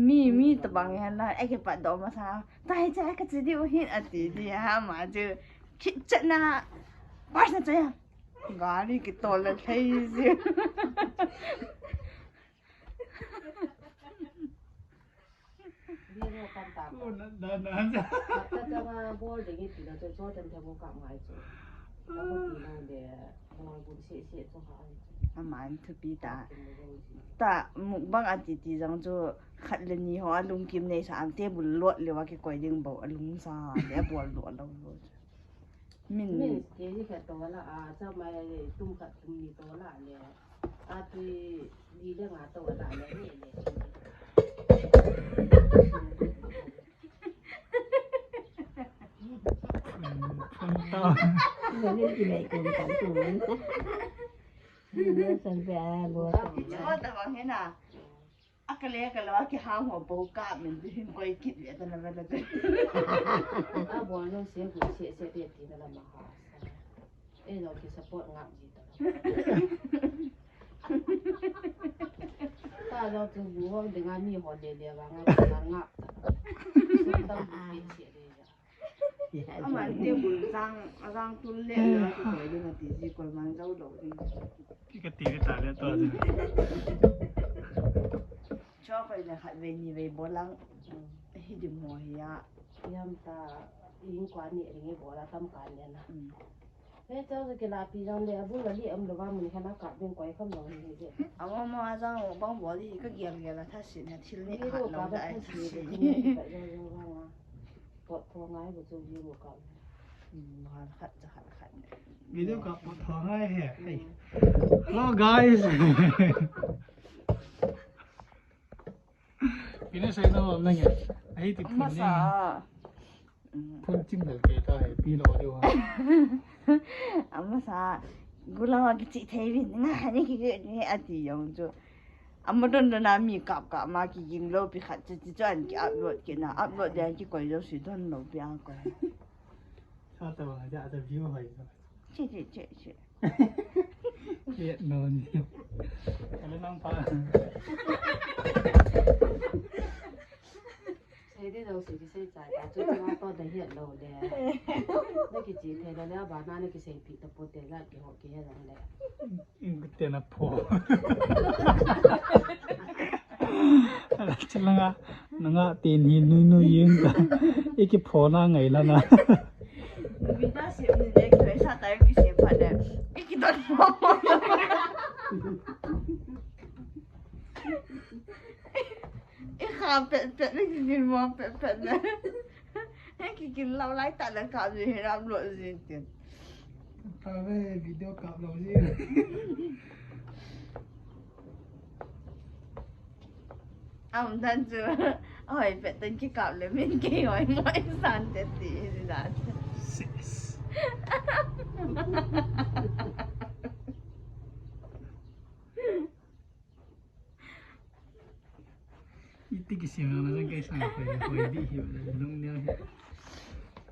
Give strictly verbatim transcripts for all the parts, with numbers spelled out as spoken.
Mi, mi tabang hen la, ai ke pat do ma sa. Tai cha ka chi di u hin ati di ha ma chu. Khit chat na. Pas na cha. Gari ki tol la thei ji. Video kan ta. Ko na da na ja. Khat ta chang a bol ding i ti la chu, chu ten thei bol kap ngai chu. Ka ko ti lo de, bol bun se se chu ha ai chu. Aman thupi ta. Kin lo ji. Ta mukbang ati ti jang chu khat le ni ho a lungkim nei sa an te bul lot le wa ki koi ding bol a lung sa le bol lot lo lo chu. Min. Min, K G khat to la, a, cha mai tum khat tum ni to la le. A tui li le nga to la le ni le. Phun, phun to. Ni le ki mai kum kan tu. Ni le san pe a bo. Ki chu ta bang he na. A ka le ka lo, a ki hang ho bo ka min bi hin koi kit le ta na ba la ta. A bo lo se gu se se de ti na la ma ha sa. E lo ki support ngap ji ta. Ta lo tu bu ho de nga mi ho le le ba nga ba ngap ta. So ta bu pin se de ja. Aman te bul jang, jang tul le, le ki koi ding ati ji koi man jau lo ding. Ki ka ti ta le to. Cho koi le khat vei ni vei bol lang. Hi di mo hi ya. Yam ta, ing kwa ni ring i bol a tam kan le na. Mm. He chau sa ki la pi jang le, a bu la li am lo ba mun khan a kap ding koi kham lo hi hi de. Ama ma jang bang bol hi ka gel gel a tha sin ha thil ni khat lo da ai tha sin. Ka jo jo ba nga. Pot tho ngai bu chu video kap. Hmm, khat cha khat khat. Video kap pot tho ngai he. Hey. Hello guys. Pina sai na wam na nge. Ai ti phun ni. Masa. Phun chim dal ke ta he pi lo de wa. Amasa gula wa ki chi thei vin nga ni ki ni ati yong chu. Ama don don a mi kap kap ma ki ging lo pi khat chu, chu an ki upload ki na, upload de ki koi jo si don lo pi a koi. Sa ta wa ja ta view hoi. Che, che, che, che. Che no ni. Ale nang pa. Sei de lo sei ki sei chai ta chu chu to da hiat lo le. Na ki chi thei lo le ba na na ki sei pi ta po te la ki ho ki he lo le. Ing te na pho. Ala chalanga nanga te ni nui nui yeng ta. Iki pho na ngai la na. Vida se ni de ki sa ta ki se pa de. Iki don pho. I kha pet pet le ki kin mo pet pet le. He ki kin lau lai ta le ka ji he ram lo ji tin. Ta ve video kap lo ji. Am dan chu. Oi pet tan ki kap le min ki oi mo i san te ti ji dan. Sis. Iti ki sim na jang kai sang koi koi di hi lung ne hi.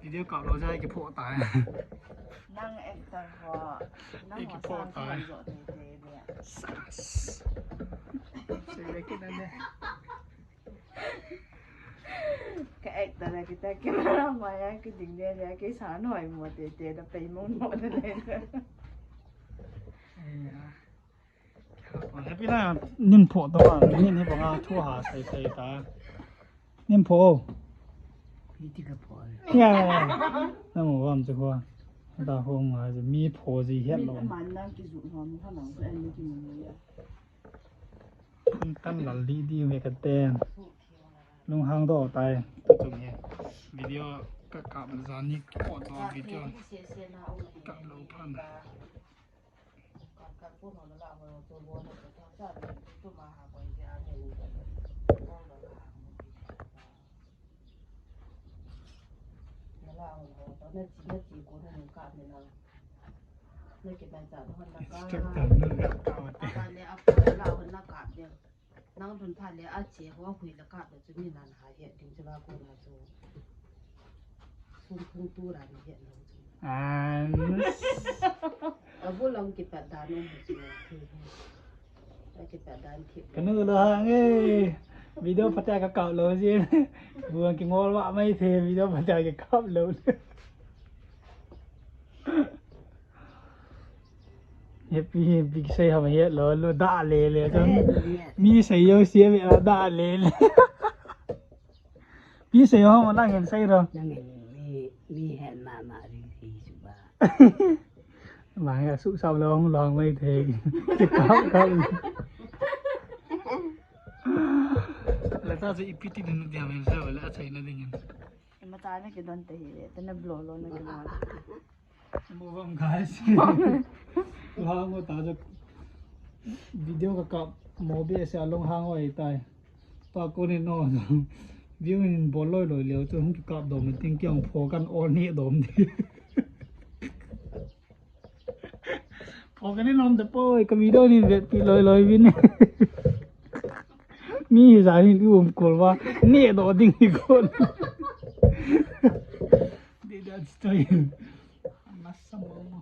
Video kap lo jai ki pho ta. Nang actor ho. Nang ki pho ta. Sas. Se ve ki na ne. Ka actor la kita camera ma ya ki ding ne ya ki sa noi mo te te da pei mo mo de le. Happy na nin pho to a, nin hi banga thu ha sai sai ta. Nin pho. Iti ka pho. Ya. Na mo wam chu ko. Da ho nga ji mi pho ji het lo. Man na ki ju ho mo ha lang ko en ki mo ya. Phun tan lal li di ve ka ten. Lung hang do tai. Tu chung he. Video ka kap jani ki pho to video. Kap lo phan. Instructor na ka ka wa te. Nang lhun phat le a che ho a hui la kap le chu mi nan ha het ding chu la ko na chu. Sum phung tu ra ni het lo chu. An. A bu long ki pat da no mu chu. Kanu lo hang e. Video phatea kakap lou jin. Buang kingol va mai the video phatea kakap lou. Happy happy sei ham het lou lou da le le. Mi sei yo sie mi da le le. Pi sei ho ma nang hin sei ro. Nang hin mi, mi het ma ma ri ri chu ba. Ma nga su sau lo hung long mai the. Ki kap kap. La ta se ipi ti din dia men sa wala a chai na ding. Ma ta na ki don te hi le, te na blo lo na ki mo. Mo bang guys. Hang o ta jo video kakap mo be se along hang o e tai. Pa ko ni no. View in bol loi loi leo chu hung kikap dom ting kiang pho kan ol ni dom di. Pho kan ni nom de poi ka video ni vetpi loi loi vin. Mi hi za hin um kol va ni do ding ni kol. Di da style. Masa mo mo.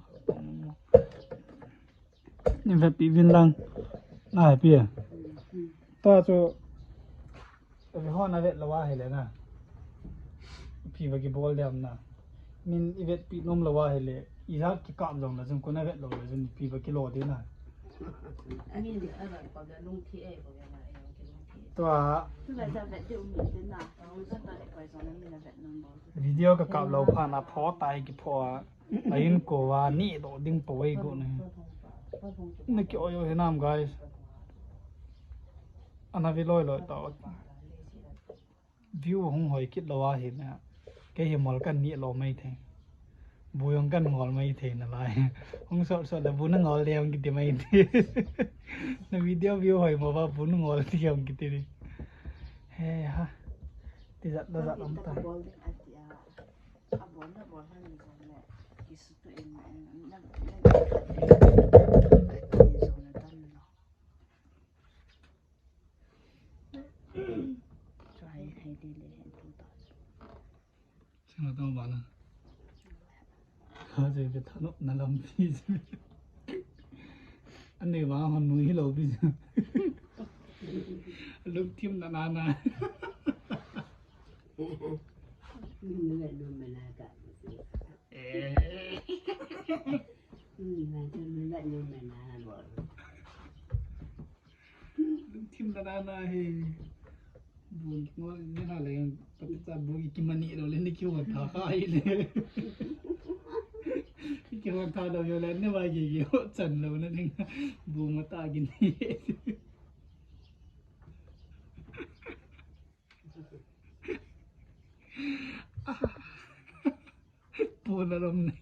Ni vetpi vin lang. Na happy a. Ta chu. Ve ho na vet lou a hile na. Phi va kibol dem na. Min i vetpi nom lou a hile. I jat kikap jong la jong ko na vet lou la jong phi va kilo de na. Ani ni a ba ko da lung thi e ko ya na e ki lung thi. Tua. Tu la ja vet de um de na. Ko sa ta le ko jong na mi na vet nom bol. Video kakap lou phat na pho tai kipho a. A in ko va ni do ding po wei go ne. Na ki oi oi nam guys. Ana vi loi loi ta. View hung hoi kit lou a hi na. Kei hi mol kan ni lo mai thei. Bu jong kan ngol mai thei na lai. Hung sot sot la bu na ngol de hung kiti mai thei. Na video view hoi mo va bu na ngol ti hung kiti ni. He ha. Ti jat da jat om ta. Sing la tong ba na. Kha je ke thano na lam pi. Ani wa hon nui lo pi. Lung thim na na na. Ni le lu me na ka. Eh. Ni ma chu lu la lu me na bol. Lungthim da da na he. Bun ngol ni na le pati cha bu ki mani lo le ni ki hon tha kha hi le. Ki hon tha lo yo le ni wa ki ki ho chan lo na ding. Bu ma ta ki ni. Puna lom ne.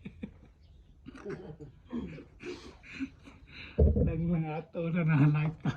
Lang lang ato na na lai ta.